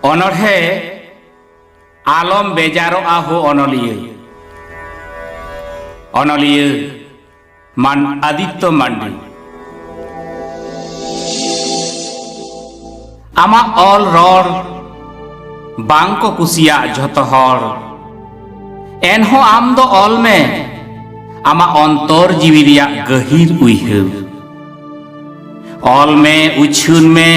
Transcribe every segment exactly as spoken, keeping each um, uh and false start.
ᱚᱱᱚᱬᱦᱮ ᱟᱞᱚᱢ ᱵᱮᱡᱟᱨᱚᱜᱼᱟ ᱦᱳ ᱚᱱᱚᱞᱤᱭᱟᱹ᱾ ᱚᱱᱚᱞᱤᱭᱟᱹ ᱢᱟᱱ ᱟᱫᱤᱛᱛᱚ ᱢᱟᱱᱰᱤ᱾ ᱟᱢᱟᱜ ᱚᱞ ᱨᱚᱲ ᱵᱟᱝ ᱠᱚ ᱠᱩᱥᱤᱭᱟᱜ ᱡᱷᱚᱛᱚ ᱦᱚᱲ, ᱮᱱᱦᱚᱸ ᱟᱢ ᱫᱚ ᱚᱞ ᱢᱮ ᱟᱢᱟᱜ ᱚᱱᱛᱚᱨ ᱡᱤᱣᱤ ᱨᱮᱭᱟᱜ ᱜᱟᱹᱦᱤᱨ ᱩᱭᱦᱟᱹᱨ᱾ ᱚᱞ ᱢᱮ, ᱩᱪᱷᱟᱹᱱ ᱢᱮ,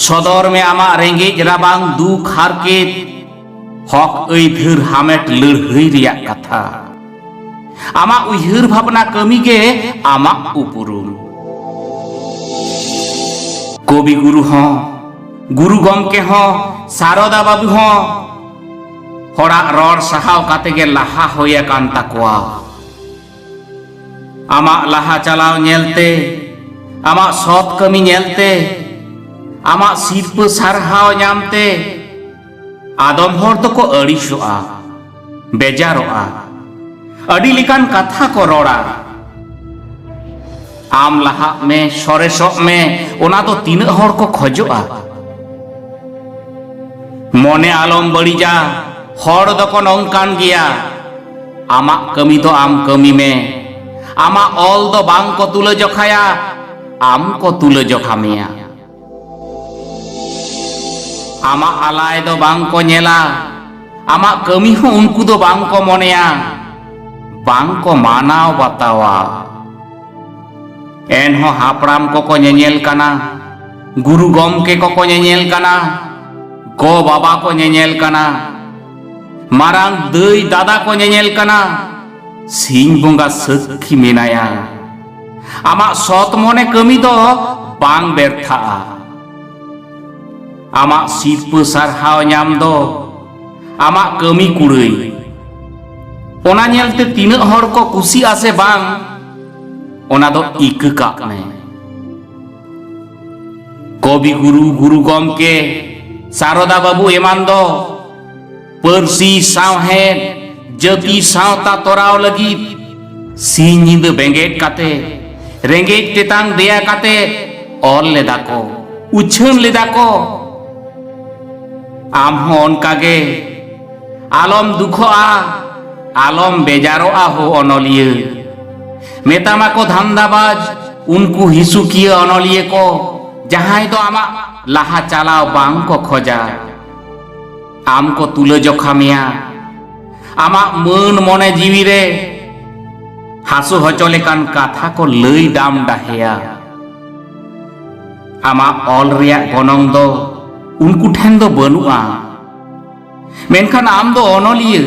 ᱥᱚᱫᱚᱨ ᱢᱮ ᱟᱢᱟᱜ ᱨᱮᱸᱜᱮᱡ ᱨᱟᱵᱟᱝ ᱫᱩᱠ ᱦᱟᱨᱠᱮᱛ, ᱦᱚᱠ ᱟᱹᱭᱫᱟᱹᱨ ᱦᱟᱢᱮᱴ ᱞᱟᱹᱲᱦᱟᱹᱭ ᱨᱮᱭᱟᱜ ᱠᱟᱛᱷᱟ᱾ ᱟᱢᱟᱜ ᱩᱭᱦᱟᱹᱨ ᱵᱷᱟᱵᱽᱱᱟ ᱠᱟᱹᱢᱤ ᱜᱮ ᱟᱢᱟᱜ ᱩᱯᱨᱩᱢ᱾ ᱠᱚᱵᱤ ᱜᱩᱨᱩ ᱦᱚᱸ, ᱜᱩᱨᱩ ᱜᱚᱢᱠᱮ ᱦᱚᱸ, ᱥᱟᱨᱚᱫᱟ ᱵᱟᱹᱵᱩ ᱦᱚᱸ ᱦᱚᱲᱟᱜ ᱨᱚᱲ ᱥᱟᱦᱟᱣ ᱠᱟᱛᱮ ᱜᱮ ᱞᱟᱦᱟ ᱦᱩᱭ ᱟᱠᱟᱱ ᱛᱟᱠᱚᱣᱟ᱾ ᱟᱢᱟᱜ ᱞᱟᱦᱟ ᱪᱟᱞᱟᱣ ᱧᱮᱞᱛᱮ, ᱟᱢᱟᱜ ᱥᱚᱛ ᱠᱟᱹᱢᱤ ᱧᱮᱞᱛᱮ, ᱟᱢᱟᱜ ᱥᱤᱨᱯᱟᱹ ᱥᱟᱨᱦᱟᱣ ᱧᱟᱢᱛᱮ ᱟᱫᱚᱢ ᱦᱚᱲ ᱫᱚᱠᱚ ᱟᱹᱲᱤᱥᱚᱜᱼᱟ, ᱵᱮᱡᱟᱨᱚᱜᱼᱟ, ᱟᱹᱰᱤ ᱞᱮᱠᱟᱱ ᱠᱟᱛᱷᱟ ᱠᱚ ᱨᱚᱲᱟ᱾ ᱟᱢ ᱞᱟᱦᱟᱜ ᱢᱮ, ᱥᱚᱨᱮᱥᱚᱜ ᱢᱮ, ᱚᱱᱟ ᱫᱚ ᱛᱤᱱᱟᱹᱜ ᱦᱚᱲ ᱠᱚ ᱠᱷᱚᱡᱚᱜᱼᱟ? ᱢᱚᱱᱮ ᱟᱞᱚᱢ ᱵᱟᱹᱲᱤᱡᱟ, ᱦᱚᱲ ᱫᱚᱠᱚ ᱱᱚᱝᱠᱟᱱ ᱜᱮᱭᱟ᱾ ᱟᱢᱟᱜ ᱠᱟᱹᱢᱤ ᱫᱚ ᱟᱢ ᱠᱟᱹᱢᱤ ᱢᱮ᱾ ᱟᱢᱟᱜ ᱚᱞ ᱫᱚ ᱵᱟᱝ ᱠᱚ ᱛᱩᱞᱟᱹ ᱡᱚᱠᱷᱟᱭᱟ, ᱟᱢ ᱠᱚ ᱛᱩᱞᱟᱹ ᱡᱚᱠᱷᱟ ᱢᱮᱭᱟ᱾ ᱟᱢᱟᱜ ᱟᱞᱟᱭ ᱫᱚ ᱵᱟᱝ ᱠᱚ ᱧᱮᱞᱟ, ᱟᱢᱟᱜ ᱠᱟᱹᱢᱤ ᱦᱚᱸ ᱩᱱᱠᱩ ᱫᱚ ᱵᱟᱝ ᱠᱚ ᱢᱚᱱᱮᱭᱟ, ᱵᱟᱝ ᱠᱚ ᱢᱟᱱᱟᱣ ᱵᱟᱛᱟᱣᱟ᱾ ᱮᱱᱦᱚᱸ ᱦᱟᱯᱲᱟᱢ ᱠᱚᱠᱚ ᱧᱮᱧᱮᱞ ᱠᱟᱱᱟ, ᱜᱩᱨᱩ ᱜᱚᱢᱠᱮ ᱠᱚᱠᱚ ᱧᱮᱧᱮᱞ ᱠᱟᱱᱟ, ᱜᱚ ᱵᱟᱵᱟ ᱠᱚ ᱧᱮᱧᱮᱞ ᱠᱟᱱᱟ, ᱢᱟᱨᱟᱝ ᱫᱟᱹᱭ ᱫᱟᱫᱟ ᱠᱚ ᱧᱮᱧᱮᱞ ᱠᱟᱱᱟ, ᱥᱤᱧ ᱵᱚᱸᱜᱟ ᱥᱟᱹᱠᱷᱤ ᱢᱮᱱᱟᱭᱟ᱾ ᱟᱢᱟᱜ ᱥᱚᱛ ᱢᱚᱱᱮ ᱠᱟᱹᱢᱤ ᱫᱚ ᱵᱟᱝ ᱵᱮᱨᱛᱷᱟᱜᱼᱟ᱾ ᱟᱢᱟᱜ ᱥᱤᱨᱯᱟᱹ ᱥᱟᱨᱦᱟᱣ ᱧᱟᱢ ᱫᱚ ᱟᱢᱟᱜ ᱠᱟᱹᱢᱤ ᱠᱩᱲᱟᱹᱭ᱾ ᱚᱱᱟ ᱧᱮᱞᱛᱮ ᱛᱤᱱᱟᱹᱜ ᱦᱚᱲ ᱠᱚ ᱠᱩᱥᱤᱜᱼᱟ ᱥᱮ ᱵᱟᱝ, ᱚᱱᱟ ᱫᱚ ᱤᱠᱟᱹ ᱠᱟᱜ ᱢᱮ᱾ ᱠᱚᱵᱤ ᱜᱩᱨᱩ, ᱜᱩᱨᱩ ᱜᱚᱢᱠᱮ, ᱥᱟᱨᱚᱫᱟ ᱵᱟᱹᱵᱩ ᱮᱢᱟᱱ ᱫᱚ ᱯᱟᱹᱨᱥᱤ, ᱥᱟᱶᱦᱮᱫ, ᱡᱟᱹᱛᱤ, ᱥᱟᱶᱛᱟ ᱛᱚᱨᱟᱣ ᱞᱟᱹᱜᱤᱫ ᱥᱤᱧ ᱧᱤᱫᱟᱹ ᱵᱮᱸᱜᱮᱫ ᱠᱟᱛᱮ, ᱨᱮᱸᱜᱮᱡ ᱛᱮᱛᱟᱝ ᱫᱮᱭᱟ ᱠᱟᱛᱮ ᱚᱞ ᱞᱮᱫᱟ ᱠᱚ, ᱩᱪᱷᱟᱹᱱ ᱞᱮᱫᱟ ᱠᱚ᱾ ᱟᱢ ᱦᱚᱸ ᱚᱱᱠᱟ ᱜᱮ᱾ ᱟᱞᱚᱢ ᱫᱩᱠᱷᱚᱜᱼᱟ, ᱟᱞᱚᱢ ᱵᱮᱡᱟᱨᱚᱜᱼᱟ ᱦᱳ ᱚᱱᱚᱞᱤᱭᱟᱹ᱾ ᱢᱮᱛᱟᱢᱟ ᱠᱚ ᱫᱷᱟᱱᱫᱟᱵᱟᱡᱽ, ᱩᱱᱠᱩ ᱦᱤᱥᱩᱠᱤᱭᱟᱹ ᱚᱱᱚᱞᱤᱭᱟᱹ ᱠᱚ, ᱡᱟᱦᱟᱸᱭ ᱫᱚ ᱟᱢᱟᱜ ᱞᱟᱦᱟ ᱪᱟᱞᱟᱣ ᱵᱟᱝ ᱠᱚ ᱠᱷᱚᱡᱟ᱾ ᱟᱢ ᱠᱚ ᱛᱩᱞᱟᱹ ᱡᱚᱠᱷᱟ ᱢᱮᱭᱟ᱾ ᱟᱢᱟᱜ ᱢᱟᱹᱱ ᱢᱚᱱᱮ ᱡᱤᱣᱤ ᱨᱮ ᱦᱟᱹᱥᱩ ᱦᱚᱪᱚ ᱞᱮᱠᱟᱱ ᱠᱟᱛᱷᱟ ᱠᱚ ᱞᱟᱹᱭ ᱰᱟᱢ ᱰᱟᱦᱮᱭᱟ᱾ ᱟᱢᱟᱜ ᱚᱞ ᱨᱮᱭᱟᱜ ᱜᱚᱱᱚᱝ ᱫᱚ ᱩᱱᱠᱩ ᱴᱷᱮᱱ ᱫᱚ ᱵᱟᱹᱱᱩᱜᱼᱟ᱾ ᱢᱮᱱᱠᱷᱟᱱ ᱟᱢ ᱫᱚ ᱚᱱᱚᱞᱤᱭᱟᱹ᱾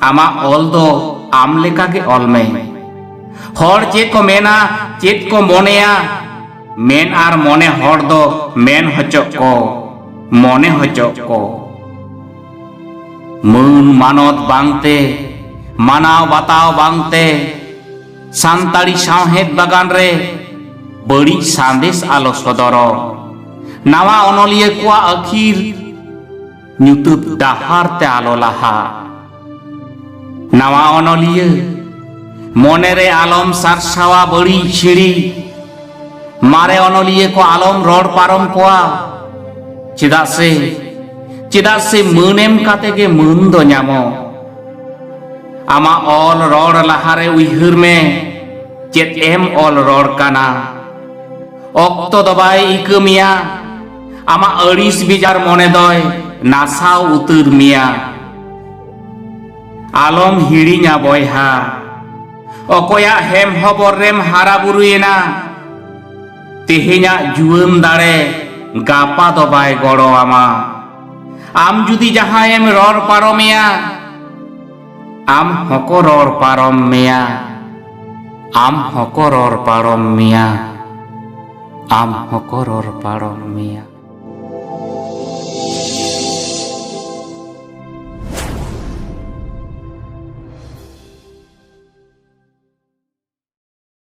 ᱟᱢᱟᱜ ᱚᱞ ᱫᱚ ᱟᱢ ᱞᱮᱠᱟ ᱜᱮ ᱚᱞ ᱢᱮ᱾ ᱦᱚᱲ ᱪᱮᱫ ᱠᱚ ᱢᱮᱱᱟ, ᱪᱮᱫ ᱠᱚ ᱢᱚᱱᱮᱭᱟ, ᱢᱮᱱ ᱟᱨ ᱢᱚᱱᱮ ᱦᱚᱲ ᱫᱚ ᱢᱮᱱ ᱦᱚᱪᱚᱜ ᱠᱚ, ᱢᱚᱱᱮ ᱦᱚᱪᱚᱜ ᱠᱚ᱾ ᱢᱟᱹᱱ ᱢᱟᱱᱚᱛ ᱵᱟᱝᱛᱮ, ᱢᱟᱱᱟᱣ ᱵᱟᱛᱟᱣ ᱵᱟᱝᱛᱮ, ᱥᱟᱱᱛᱟᱲᱤ ᱥᱟᱶᱦᱮᱫ ᱵᱟᱜᱟᱱ ᱨᱮ ᱵᱟᱹᱲᱤᱡ ᱥᱟᱸᱫᱮᱥ ᱟᱞᱚ ᱥᱚᱫᱚᱨᱚᱜ᱾ ᱱᱟᱣᱟ ᱚᱱᱚᱞᱤᱭᱟᱹ ᱠᱚᱣᱟᱜ ᱟᱹᱠᱷᱤᱨ ᱧᱩᱛᱟᱹᱛ ᱰᱟᱦᱟᱨ ᱛᱮ ᱟᱞᱚ ᱞᱟᱦᱟᱜ᱾ ᱱᱟᱣᱟ ᱚᱱᱚᱞᱤᱭᱟᱹ, ᱢᱚᱱᱮ ᱨᱮ ᱟᱞᱚᱢ ᱥᱟᱨᱥᱟᱣᱟ ᱵᱟᱹᱲᱤᱡ ᱥᱤᱲᱤ᱾ ᱢᱟᱨᱮ ᱚᱱᱚᱞᱤᱭᱟᱹ ᱠᱚ ᱟᱞᱚᱢ ᱨᱚᱲ ᱯᱟᱨᱚᱢ ᱠᱚᱣᱟ᱾ ᱪᱮᱫᱟᱜ ᱥᱮ, ᱪᱮᱫᱟᱜ ᱥᱮ ᱢᱟᱹᱱ ᱮᱢ ᱠᱟᱛᱮ ᱜᱮ ᱢᱟᱹᱱ ᱫᱚ ᱧᱟᱢᱚᱜ᱾ ᱟᱢᱟᱜ ᱚᱞ ᱨᱚᱲ ᱞᱟᱦᱟᱨᱮ ᱩᱭᱦᱟᱹᱨ ᱢᱮ, ᱪᱮᱫ ᱮᱢ ᱚᱞ ᱨᱚᱲ ᱠᱟᱱᱟ᱾ ᱚᱠᱛᱚ ᱫᱚ ᱵᱟᱭ ᱤᱠᱟᱹ ᱢᱮᱭᱟ, ᱟᱢᱟᱜ ᱟᱹᱲᱤᱥ ᱵᱮᱡᱟᱨ ᱢᱚᱱᱮ ᱫᱚᱭ ᱱᱟᱥᱟᱣ ᱩᱛᱟᱹᱨ ᱢᱮᱭᱟ᱾ ᱟᱞᱚᱢ ᱦᱤᱲᱤᱧᱟ ᱵᱚᱭᱦᱟ, ᱚᱠᱚᱭᱟᱜ ᱦᱮᱢ ᱦᱚᱵᱚᱨ ᱨᱮᱢ ᱦᱟᱨᱟ ᱵᱩᱨᱩᱭᱮᱱᱟ, ᱛᱮᱦᱮᱧᱟᱜ ᱡᱩᱣᱟᱹᱱ ᱫᱟᱲᱮ ᱜᱟᱯᱟ ᱫᱚ ᱵᱟᱭ ᱜᱚᱲᱚ ᱟᱢᱟ᱾ ᱟᱢ ᱡᱩᱫᱤ ᱡᱟᱦᱟᱸᱭᱮᱢ ᱨᱚᱲ ᱯᱟᱨᱚᱢᱮᱭᱟ, ᱟᱢ ᱦᱚᱸᱠᱚ ᱨᱚᱲ ᱯᱟᱨᱚᱢ ᱢᱮᱭᱟ, ᱟᱢ ᱦᱚᱸᱠᱚ ᱨᱚᱲ ᱯᱟᱨᱚᱢ ᱢᱮᱭᱟ, ᱟᱢ ᱦᱚᱸᱠᱚ ᱨᱚᱲ ᱯᱟᱨᱚᱢ ᱢᱮᱭᱟ᱾